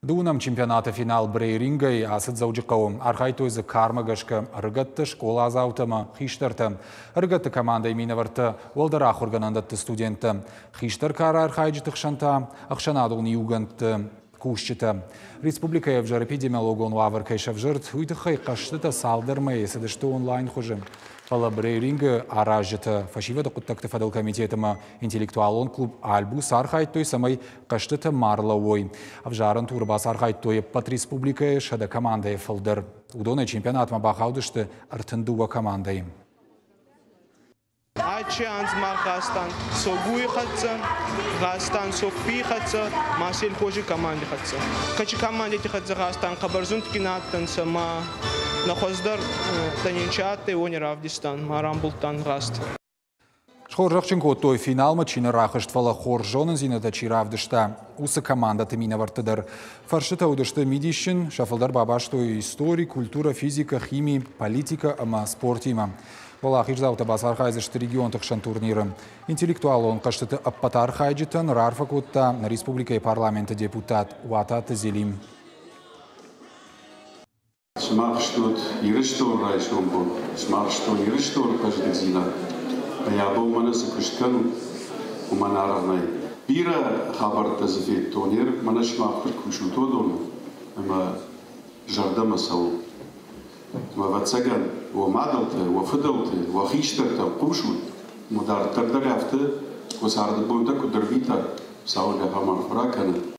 Дыууынӕм чемпионаты финал брейрингӕй ацыд Дзӕуджыхъӕуы. Архайдтой дзы кармӕ гӕсгӕ ӕрыгӕтты, скъоладзаутӕ ӕмӕ хистӕртӕ. Ӕрыгӕтты командӕйы минӕвӕрттӕ, уӕлдӕр ахуыргӕнӕндӕтты студенттӕ. Хистӕр кары архайджыты хсӕн та ӕхсӕнадон иугӕндты кусджытӕ. Республикӕйы ӕвзӕр эпидемиологон уавӕр кӕй сӕвзӕрд, уый тыххӕй хъӕзтытӕ цалдӕр мӕйы цыдысты онлайн хуызы. Фӕлӕ брейрингы аразджытӕ фӕсивӕды хъуыддӕгты фӕдыл комитет ӕмӕ интеллектуалон клуб «Альбус» архайдтой, цӕмӕй хъӕзтытӕ ма рлӕууой. Ӕвзарӕн туры бацархайдтой ӕппӕт республикӕйы 100 командӕйы фылдӕр. Уыдонӕй чемпионатмӕ бахаудысты 32 командӕйы. Ачи анз мах гъазтан Согуй хӕццӕ, гъазтан Соппий хӕццӕ ма сельхози команди хӕццӕ. Кӕци командити хӕццӕ гъазтан хъӕбӕр зундгин адтӕнцӕ ма нӕ хуӕздӕр тӕнинчи адтӕй, уони равдистан ма рамбулдтан гъазт. Схорзӕхджын кодтой, финалмӕ чи нӕ рахызт, фӕлӕ хорз зонындзинӕдтӕ чи равдыста, уыцы командӕты минӕвӕртты дӕр. Фӕрстытӕ уыдысты мидисджын, сӕ фылдӕр бабастой истори, культурӕ, физикӕ, хими, политикӕ ӕмӕ спортимӕ. Уӕлахиздзаутӕ бацархайдзысты регионты хсӕн турниры. Интеллектуалон хъӕзтыты ӕппӕт архайджытӕн раарфӕ кодта нӕ республикӕйы парламенты депутат Уататы Зелим. Сымах стут Ирыстоны райсом бон, сымах стут Ирыстоны хъӕздыгдзинад. Ӕмӕ абон мӕнӕ цы куыст кӕнут, уымӕн аргъ нӕй. Бирӕ хабӕрттӕ дзы федтон, ер мӕнӕ сымах куыд кусут уыдоны, ӕмӕ зӕрдӕмӕ цӕуы. Ӕмӕ, ӕвӕццӕгӕн, уӕ мадӕлтӕ, уӕ фыдӕлтӕ, уӕ хистӕртӕм хъусут, ӕмӕ дарддӕр дӕр афтӕ уӕ царды бонтӕ куыд ӕрвитат, Хуыцау ахӕм арфӕ ракӕнӕд.